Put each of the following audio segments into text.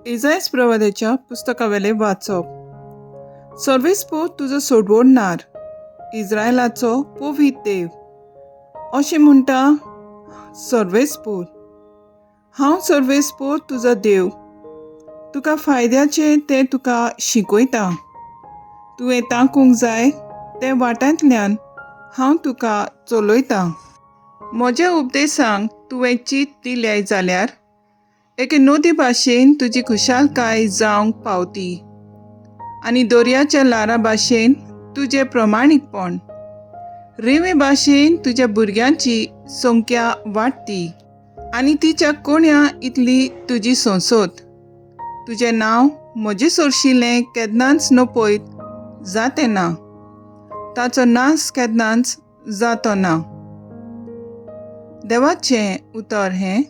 इजायस प्रवाद्याच्या पुस्तकावेलें वाचप. सर्वेस्पोर तुजो सोडवणणार, इज्रायलाचो पवित्र देव, अशें म्हणटा सर्वेस्पोर. हांव सर्वेस्पोर तुजो देव, तुका फायद्याचें तें तुका शिकयता. तुवें ताकूंक जाय ते वाटांतल्यान हांव तुका चलयतां. म्हज्या उपदेसांक तुवें चीत दिलें जाल्यार एके नदी भाशेन तुजी खुशालकाय जावंक पावती आनी दर्याच्या ल्हारां भाशेन तुजें प्रमाणीकपण. रेंवे भाशेन तुज्या भुरग्यांची संख्या वाडटी आनी तिच्या कोण्या इतली तुजी संसद. तुजें नांव म्हजें सरशिल्लें केन्नाच नपयत जातें ना, ताचो नाश केन्नाच जातो ना. देवाचें उतर हें.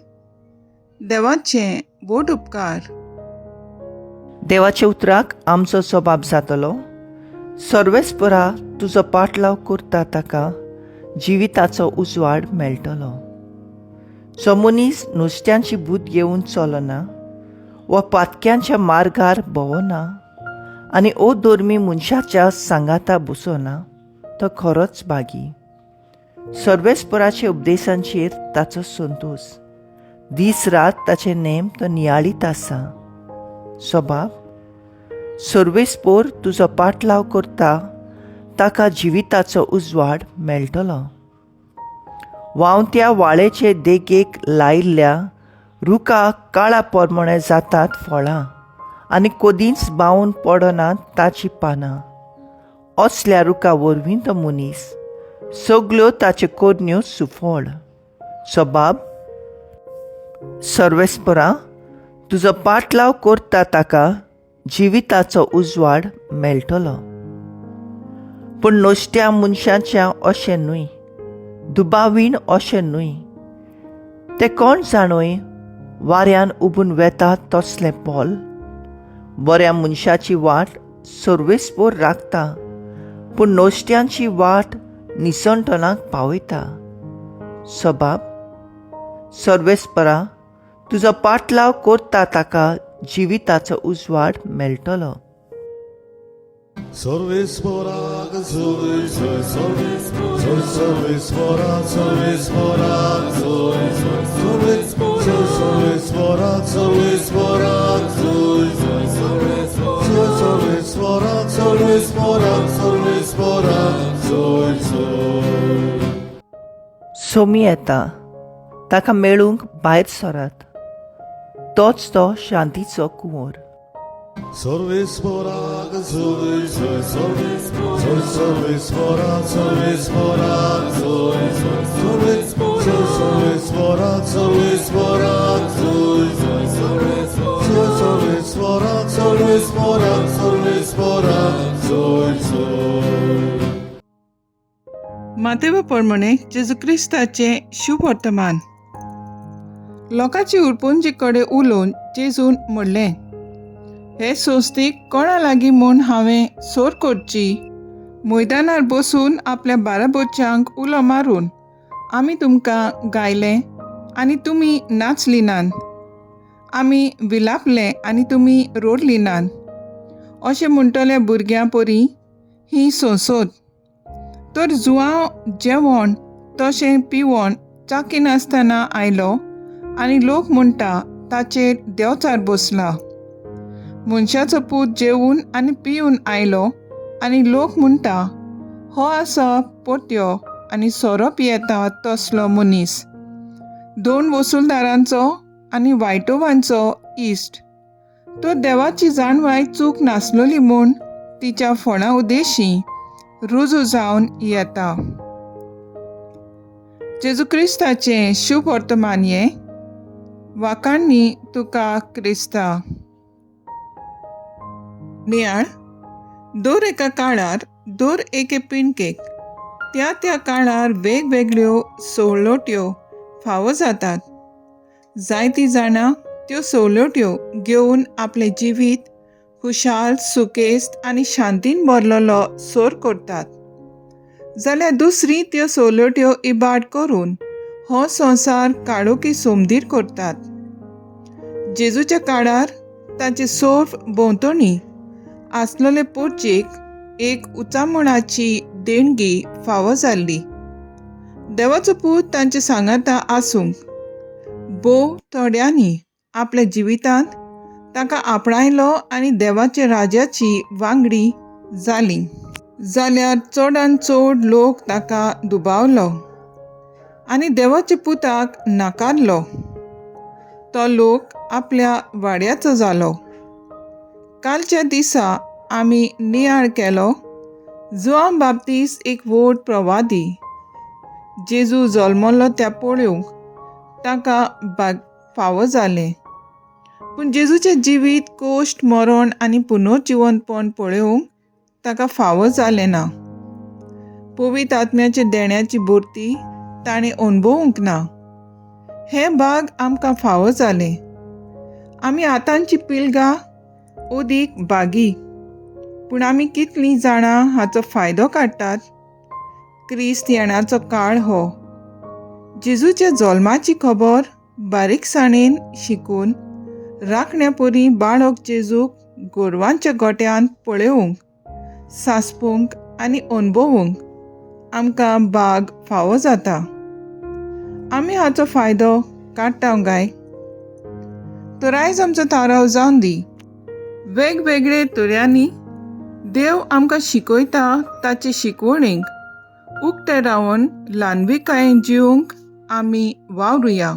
देवाचें व्हड उपकार. देवाच्या उतराक आमचो स्वभाव जातलो. सर्वेस्परा तुजो पाटलाव करता ताका जिविताचो उजवाड मेळटलो. जो मनीस नुस्त्यांची बूद घेवन चलना वा पातक्यांच्या मार्गार भोंवना आनी अधर्मी मनशाच्या सांगाता बसना तो खरोच भागी. सर्वेस्पराच्या उपदेशांचेर ताचो संतोश, दीस रात ताचे नेम तो नियाळीत आसा. स्वभाव सर्वेस्पोर तुजो पाटलाव करता ताका जिविताचो उजवाड मेळटलो. व्हांवत्या वाळेचे देगेक लायिल्ल्या रुखा काळा प्रमाणे जातात फळां आनी कदींच बावून पडनात ताचीं पानां. असल्या रुखा वरवीं तो मनीस सगल्यो ताच्यो करण्यो सुफळ. स्वभाव सर्वेस्परा तुजो पाटलाव करता ताका जिविताचो उजवाड मेळटलो. पूण नश्ट्या मनशाच्या अशें न्हय, दुबावीण अशें न्हय. ते कोण जाणूय वाऱ्यान उबून वेता तसलें पोल. बऱ्या मनशाची वाट सर्वेस्पोर राखता, पूण नश्ट्यांची वाट निसणटणाक पावयता. स्वभाव सर्वेस्परा तुजो पाटलाव करता ताका जिविताचो उजवाड मेळटलो. सर्वेस्पोराक जोय जोय, सर्वेस्पोराक सर्वेस्पोराक जोय जोय, सर्वेस्पोराक सर्वेस्पोराक जोय जोय, सर्वेस्पोराक सर्वेस्पोराक सर्वेस्पोराक जोय जोय. सोमी येता, ताका मेळूंक भायर सरात. तोच तो शांतीचो कुंवर. सर्वेस्पोराक जोय जोय, सर्वेस्पोराक सर्वेस्पोराक जोय जोय, सर्वेस्पोराक सर्वेस्पोराक जोय जोय, सर्वेस्पोराक सर्वेस्पोराक सर्वेस्पोराक जोय जोय. मातेव प्रमाणे जेजू क्रिस्ताचें शुभ वर्तमान. लोकांची उरपुंजी कडेन उलोवन जेजून म्हणलें, हे संस्थेक कोणा लागीं म्हूण हांवें सोर करची? मैदानार बसून आपल्या बाराबोच्यांक उलो मारून आमी तुमकां गायलें आनी तुमी नाचली नात, आमी विलापले आनी तुमी रोडली नात, अशें म्हणटल्या भुरग्यां परी ही संसद. तर जुवांव जेवण तशें पिवण चाकिनासतना आयलो आनी लोक म्हणटा ताचेर देंवचार बसला. मनशाचो पूत जेवून आनी पिवन आयलो आनी लोक म्हणटा हो आसा पोट्यो आनी सोरो पियेता तसलो मनीस, दोन वसुलदारांचो आनी वायटोवांचो इश्ट. तो देवाची जाणवाय चूक नासलोली म्हूण तिच्या फोंडा उदेशी रुजू जावन येता. जेजू क्रिस्ताचें शुभ वर्तमान हें. वाखाणणी तुका क्रिस्ता. नियाळ. दर एका काळार दर एके पिणकेक त्या त्या काळार वेगवेगळ्यो सवलत्यो फावो जातात. जायतीं जाणां त्यो सवलत्यो घेवन आपलें जिवीत खुशाल, सुखेस्त आनी शांतीन भरलेलो सोर करतात, जाल्यार दुसरी त्यो सवलत्यो इबाड करून हो संवसार काळोखी सोमदीर करतात. जेजूच्या काळार ताचे सोर्फ भोंवतणी आसलेले पोर्चेक एक उचामणाची देणगी फावो जाल्ली. देवाचो पूत तांचे सांगाता आसूंक भोव थोड्यांनी आपल्या जिवितांत ताका आपणायलो आनी देवाच्या राज्याची वांगडी जाली, जाल्यार चडान चड लोक ताका दुबावलो आनी देवाच्या पुताक नाकारलो. तो लोक आपल्या वाड्याचो जालो. कालच्या दिसा आमी नियाळ केलो जुआंव बाप्तीस एक व्हड प्रवादी. जेजू जल्मलो त्या पळोवंक ताका भाग फावो जालें, पूण जेजूचें जिवीत कोश्ट मरण आनी पुनर्जिवंतपण पळोवंक ताका फावो जालें ना. पवित्र आत्म्याच्या देण्याची भरती ताणें अणभवूंक ना. हें भाग आमकां फावो जालें. आमी आतांची पिलगां अदीक भागी, पूण आमी कितलीं जाणां हाचो फायदो काडटात? क्रिस्त येण्याचो काळ हो. जेजूच्या जल्माची खबर बारीकसाणेन शिकून राखण्यापरी बाळक जेजूक गोरवांच्या गोट्यांत पळोवंक, सांसपूंक आनी अणभवूंक आमकां भाग फावो जाता. आमी हाचो फायदो काडटा काय? तर आयज आमचो थाराव जावन दी, वेगवेगळे तऱ्यांनी देव आमकां शिकयता ताचे शिकवणेक उक्ते रावन ल्हानविकायेन जिवंक आमी वावरुया.